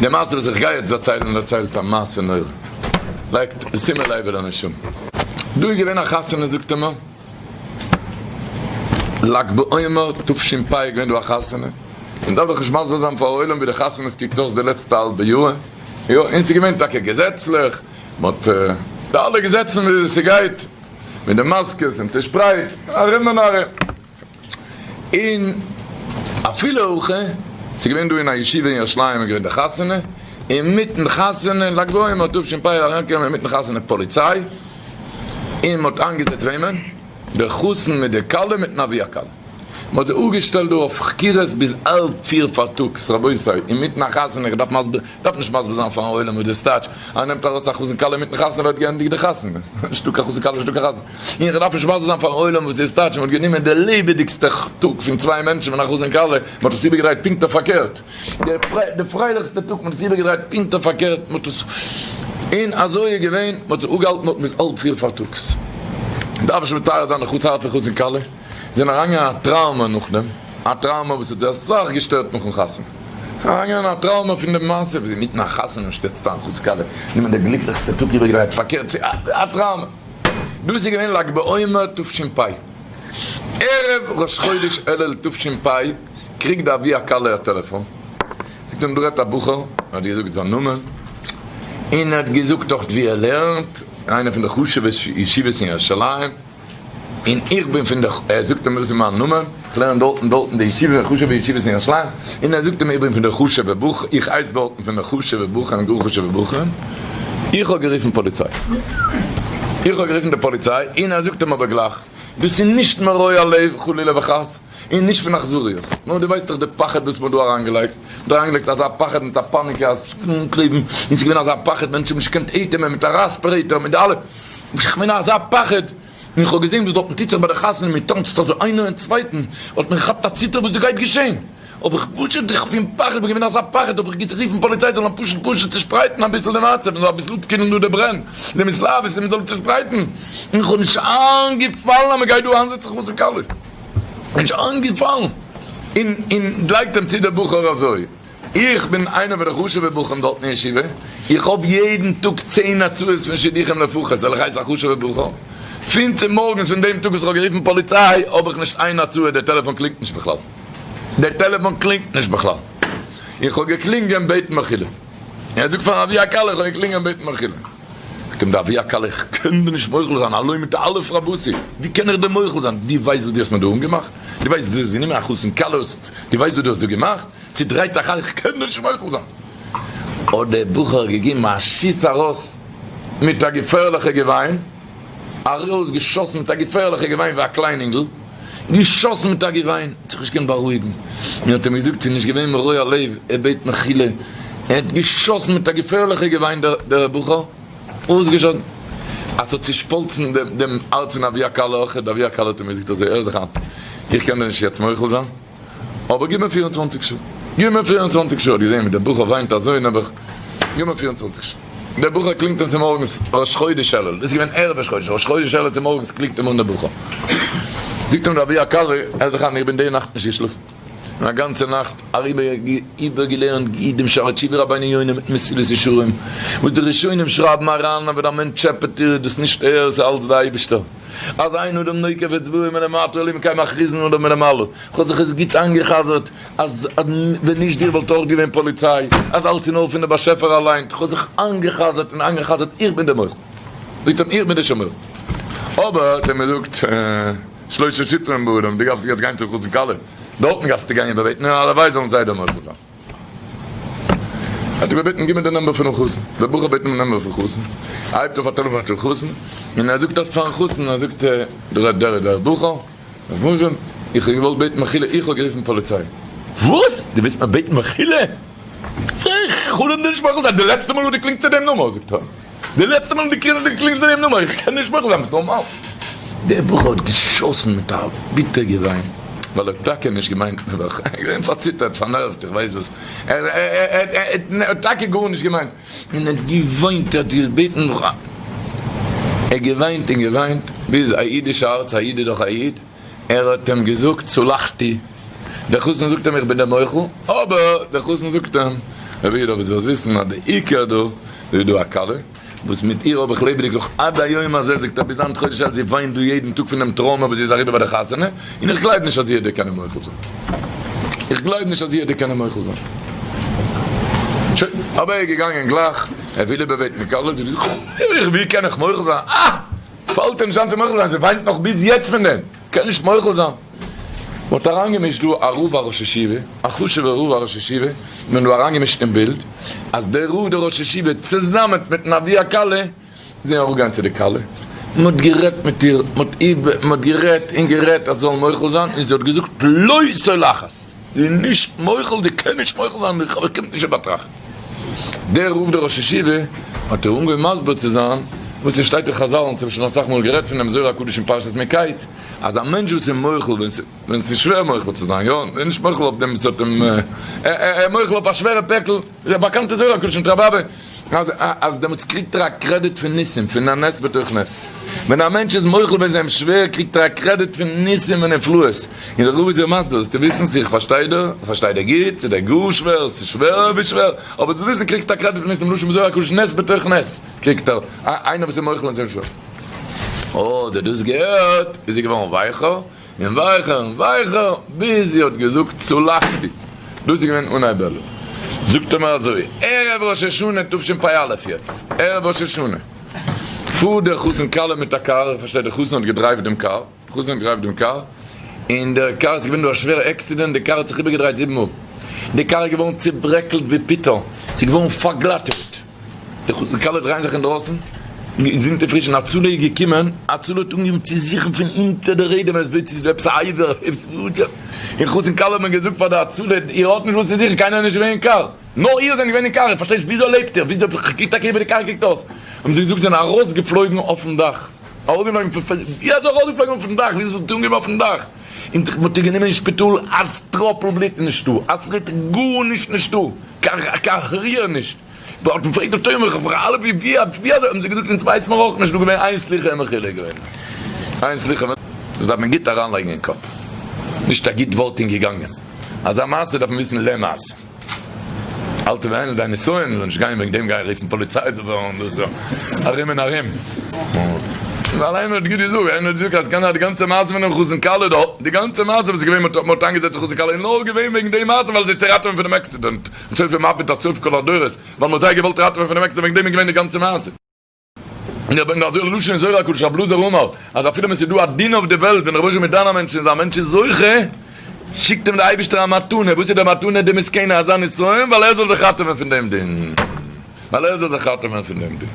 די מעשה וואס איך גיי יעצט דערציילן דערציילט א מעשה נורא. לייגט שימה לב אל הנשמה. דא איז געווען א חתונה זאגט ער מיר. לג בעומר תשפ איז געווען דא א חתונה. און דארף איך נישט מסביר זיין פאר עולם ווי די חתונות קוקט אויס די לעצטע האלבע יאר. יא, און ס'איז געווען טאקע געזעצליך. מ'האט די אלע געזעצן ווי ס'גייט מיט די מאסקעס און צושפרייט ארום און ארום. און אפילו הכי, ס'איז געווען דא אין א ישיבה אין ירושלים איז געווען די חתונה, אינמיטן חתונה לג בעומר תשפ אריינגעקומען אינמיטן חתונה פאליציי, און מ'האט איינגעזעצט וועמען? די חתן מיט די כלה מיטן אבי הכלה. מ'האט זיי אפגעשטעלט דא אויף חקירות ביז האלב פיר פארטאגס, רבותי, אינמיטן א חתונה, איך דארף מסביר, דארף נישט מסביר זיין פארן עולם וואס דאס טייטש, אז מ'נעמט ארויס א חתן כלה אינמיטן חתונה ווערט געענדיגט די חתונה, נישטא קיין חתן כלה נישטא קיין חתונה. און איך דארף נישט מסביר זיין פארן עולם וואס איז טייטש, מען האט גענומען די לעבעדיגסטע טאג פון צוויי מענטשן פון א חתן כלה, מען האט עס איבערגעדרייט פונקט אויף פארקערט, די פרייליכסטע טאג, מען האט עס איבערגעדרייט פונקט אויף פארקערט, מען האט עס, און אזוי איז געווען, מען האט זיך אפגעהאלטן דארט ביז האלב פיר פארטאגס, דארף נישט מצער זיין די חצר פון חתן כלה, זענען אריינגעגאנגען אין א טראומא נאכדעם, א טראומא וואס האט זיי אסאך געשטערט נאכן חתונה, אריינגעגאנגען אין א טראומא פון די מעשה, ווי אינמיטן א חתונה שטערט סתם חתן כלה, נעמען די גליקליכסטע טאג איבערגעדרייט פארקערט, א טראומא. דאס איז געווען לג בעומר תשפ. ערב ראש חודש אלול תשפ קריגט די אבי הכלה א טעלעפאן, זאגט אים דא רעדט א בחור, ער האט געזאגט זיין נאמען, און ער האט געזאגט דארט ווי ער לערנט, אין איינע פון די חשוב'ע ישיבות אין ירושלים, און איך בין פון די, ער זאגט אים דאס איז מיין נאמען, איך לערן דארט און דארט אין די ישיבה, חשוב'ע ישיבות אין ירושלים, און ער זאגט אים איך בין פון די חשוב'ע בחורים, איך הייס דארטן פון די חשוב'ע בחורים, גאר חשוב'ע בחורים, איך האב גערופן פאליציי, איך האב גערופן די פאליציי, און ער זאגט אים אבער גלייך, דאס איז נישט מרוע הלב חלילה וחס, און נישט פון אכזריות, נאר דו ווייסט דאך די פחד וואס מ'האט דא אריינגעלייגט, מ'האט אריינגעלייגט אזא פחד מיט א פאניקע אז אנקלעבן, און ס'איז געווען אזא פחד, מענטשן האבן נישט געקענט אטעמען מיט א רעספירעיטאר, מיט די אלע, איך מיין אזא פחד. און איך האב געזען וואס דארטן טוט זיך ביי די חתונה, מען טאנצט אזוי איינער אין צווייטן, האט מיר געכאפט א ציטער וואס דא גייט געשען, האב איך פשוט איך פון פחד, כ'בין געווען אזא פחד, האב איך גערופן פאליציי זאלן פשוט פשוט צושפרייטן אביסל די מצב, מען זאל אביסל אפקילן דא די ברען, די מסלאוועס, און מען זאל צושפרייטן, און איך האב נישט איינגעפאלן אז מען גייט דא איינזעצן חתן כלה, נישט איינגעפאלן, און און לייגט אים צו דער בחור אזוי. איך בין איינער פון די חשוב'ע בחורים דארט אין ישיבה, איך האב יעדן טאג צען הצעות פון שידוכים לפחות, זאל איך הייסן א חשוב'ע בחור? פון צומארגנס פון דעם טאג וואס איך האב גערופן פאליציי האב איך נישט איין הצעה, דער טעלעפאן קלינגט נישט בכלל, דער טעלעפאן קלינגט נישט בכלל, איך האב געקלינגען בעטן מחילה, ער זאגט פארן אבי הכלה איך האב געקלינגען בעטן מחילה, זאגט אים די אבי הכלה איך קען דיר נישט מוחל זיין, הלואי מיט אלף רבתי, ווי קען איך דיר מוחל זיין, דו ווייסט וואס דו האסט מיר דא אנגעמאכט? דו ווייסט וואס דו האסט גענומען א חתן כלה, דו ווייסט וואס דו האסט דא געמאכט? צודרייט א חי איך קען נישט מוחל זיין. האט דער בחור געגעבן א שיס ארויס מיט א געפערליכע געוויין, ארויס געשאסן מיט א געפערליכע געוויין ווי א קליין אינגל, געשאסן מיט א געוויין, האט זיך נישט געקענט בארואיגן, מען האט אים געזאגט ס'איז נישט געווען מרוע הלב, ער בעט מחילה, ער האט געשאסן מיט א געפערליכע געוויין דער בחור, אויסגעשאסן אז ס'האט צושפאלצן דעם הארץ פון אבי הכלה אויך, דער אבי הכלה האט אים געזאגט אזוי, הער זיך איין, איך קען דיר נישט יעצט מוחל זיין, אבער גיב מיר 24 שעה, גיב מיר 24 שעה, האט געזען ווי דער בחור וויינט אזוי נעבעך, גיב מיר 24 שעה. דער בחור קלינגט אים צומארגנס ראש חודש אלול, דאס איז געווען ערב ראש חודש, ראש חודש אלול צומארגנס קלינגט אים אן דער בחור, זאגט אים דער אבי הכלה, הער זיך איין, איך בין די נאכט נישט געשלאפן, א גאנצע נאכט איבערגעלערנט דעם שערי תשובה רבינו יונה מיט מסילת ישרים, וואס די ראשונים שרייבן אריין אז ווען א מענטש טשעפעט דיר איז דאס נישט ער, ס'איז אלץ דער אייבערשטער, אז אין אדם נוקף אצבעו מלמטה אלא אם כן מכריזין עליו מלמעלה. כ'האב זיך עס גוט איינגע'חזר'ט אז ווען נישט דיר וואלט אויך געווען פאליציי, אז אלץ איז נאר פון די באשעפער אליין, כ'האב זיך איינגע'חזר'ט און איינגע'חזר'ט איך בין דער מוחל. זאגט אים איך בין דער שומר. אבער האט ער מיר געזאגט שלשה שיפורים באדם, דו דארפסט יעצט גיין צום חתן כלה, דארטן גייסטו גיין איבערבעטן און הלוואי זאלן זיי דיר מוחל זיין. האט ער געבעטן גיב מיר די number פונעם חתן, דער בחור בעט אים די number פון חתן, ער הייבט אויף א טעלעפאן צום חתן, און ער זאגט דארט פארן חתן, ער זאגט דער דער דער בחור, וואס? איך האב געוואלט בעטן מחילה, איך האב גערופן פאליציי. וואס? דו ווילסט מיר בעטן מחילה? איך חלום דיר נישט מוחל זיין, די לעצטע מאל וואס דו קלינגסט צו דעם נומער, זאגט ער, די לעצטע מאל וואס דו קלינגסט צו דעם נומער, איך קען נישט מוחל זיין, ביסט נארמאל? דער בחור האט געשאסן מיט א ביטער געוויין, ווייל ער האט טאקע נישט געמיינט נעבעך, ער איז געווען פארציטערט, פארנערוועט, איך ווייס וואס, ער האט טאקע גארנישט געמיינט. און ער האט געוויינט, ער האט געבעטן, ער האט געוויינט און געוויינט, ביז א אידיש הארץ, א איד איז דאך א איד, ער האט אים געזאגט סלחתי, דער חתן זאגט אים איך בין דיר מוחל, אבער דער חתן זאגט אים. רבי איד אבער זאלסט וויסן אז די עיקר דא איז דא א כלה וואס מיט איר האב איך לעבעדיג נאך עד היום הזה, זאגט ער ביז היינט חודש אלול, זי וויינט דא יעדן טאג פון דעם טראומא וואס זי איז אריבער ביי די חתונה, און איך גלייב נישט אז זי וועט דיר קענען מוחל זיין. איך גלייב נישט אז זי וועט דיר קענען מוחל זיין. שוין, אבער ער איז געגאנגען גלייך, ער וויל איבערבעטן די כלה, זי זאגט, איך ווי קען איך מוחל זיין? אה! פאלט איר נישט איין צו מוחל זיין, זי וויינט נאך ביז יעצט פון דעם, קען נישט מוחל זיין. מען האט אריינגעמישט דא א רב א ראש ישיבה, א חשוב'ער רב א ראש ישיבה, מען האט דא אריינגעמישט אין בילד, אז דער רב דער ראש ישיבה צוזאמען מיטן אבי הכלה זענען אראפגעגאנגען צו די כלה, מען האט גערעדט מיט איר, מען האט גערעדט און גערעדט אז זי זאל מוחל זיין, און זי האט געזאגט לא סולחת, זי איז נישט מוחל, זי קען נישט מוחל זיין, עס קומט נישט אין באטראכט. דער רב דער ראש ישיבה האט איר אנגעהויבן מסביר צו זיין וואס עס שטייט אין חזל, אונז האבן שוין אסאך מאל גערעדט פון דעם זוהר הקדוש אין פרשת מקץ, אז א מענטש וואס איז מוחל ווען ווען ס'איז שווער מוחל צו זיין, יא, ער איז נישט מוחל אויף דעם וואס האט אים, ער איז מוחל אויף א שווערע פעקל, די באקאנטע זוהר הקדוש אין תרפ"ב, אז אז דעמאלטס קריגט ער א קרעדיט פון ניסים, פון א נס בתוך נס. ווען א מענטש איז מוחל ווען ס'איז אים שווער, קריגט ער א קרעדיט פון ניסים און נפלאות. און דער רב איז איר מסביר, זאלסטו וויסן צו איך פארשטיי דיר, איך פארשטיי דיר גוט, ס'איז דיר גאר שווער, ס'איז שווערער ווי שווער, אבער זאלסט וויסן קריגסט א קרעדיט פון ניסים, לשון זוהר הקדוש נס בתוך נס, קריגט ער, איינער וואס איז מוחל ווען ס'איז אים שווער. האט זי דאס געהערט איז זי געווארן ווייכער און ווייכער און ווייכער, ביז זי האט געזאגט סלחתי. דאס איז געווען אנהייב אלול. זאגט ער מיר אזוי, ערב ראש השנה תשפ"א יעצט, ערב ראש השנה, פארט דער חתן כלה מיט א קאר, איך פארשטיי דער חתן האט געדרייווט דעם קאר, חתן האט געדרייווט דעם קאר, און דער קאר איז געווען דא א שווערע עקסידענט, די קאר האט זיך איבערגעדרייט זיבן מאל, די קאר איז געווארן צוברעקלט ווי פיטא, ס'איז געווארן פארגלאטעוועט, די חתן כלה דרייען זיך אינדרויסן, געזונט און פריש, און הצלה איז געקומען, הצלה האט אנגעהויבן צו זוכן פון אונטער די רעדער ווען עס וועט צו איז דא עפעס א אבר, עפעס און חתן כלה האט מען געזאגט פאר די הצלה, איר האט נישט וואס צו זוכן, קיינער איז נישט געווען אין קאר, נאר איר זענט געווען אין קאר, איך פארשטיי נישט וויאזוי לעבט איר, וויאזוי קוקט טאקע איבער די קאר קוקט אויס, האבן זיי געזאגט זיי זענען ארויסגעפלויגן אויפן דאך. ארויסגעפלויגן פון ווי אזוי ארויסגעפלויגן אויפן דאך? ווי אזוי אנגעהויבן אויפן דאך? און מען האט איר גענומען אין שפיטאל א טראפל בלוט איז נישטא, א שריט גארנישט נישטא, קיין ריר נישט, האט מען פרעגט דאקטוירים איך פרעג אלע ווי ווי אזוי האבן זיי געזאגט אונז ווייסן מיר אויך נישט, דא געווען איין סליחה און מחילה געווען איין סליחה, דאס דארף מען גוט אריינלייגן אין קאפ, נישט א גוט ווארט און געגאנגען, אזא מעשה דארף מען וויסן למעשה. אל תבהן לידי נסיון, זאל נישט גיין וועגן דעם גיין רופן פאליציי זאל ווערן דאס ארום און ארום. ווייל איינער האט גוט געזאגט, איינער האט געזאגט אז קען זיין די גאנצע מעשה פונעם חתן כלה דא, די גאנצע מעשה וואס איז געווען מ'האט מ'האט איינגעזעצט די חתן כלה איז נאר געווען וועגן די מעשה ווייל זיי צו ראטעווען פונעם עקסידענט, צופה מביט עד סוף כל הדורות, ווייל מ'האט זיי געוואלט ראטעווען פונעם עקסידענט וועגן דעם איז געווען די גאנצע מעשה. און ער ברענגט אזוי לשון זוהר הקדוש רב אלעזר אמר אז אפילו ווען ס'איז דא א דין אויף די וועלט ווען רבוש ע מיט דן א מענטש און א מענטש איז זוכה שיקט אים די אייבישטער א מתנה, וואס איז די מתנה? די מסכנה אזא נסיון ווייל ער זאל זיך ראטעווען פון דעם דין, ווייל ער זאל זיך ראטעווען פון דעם דין.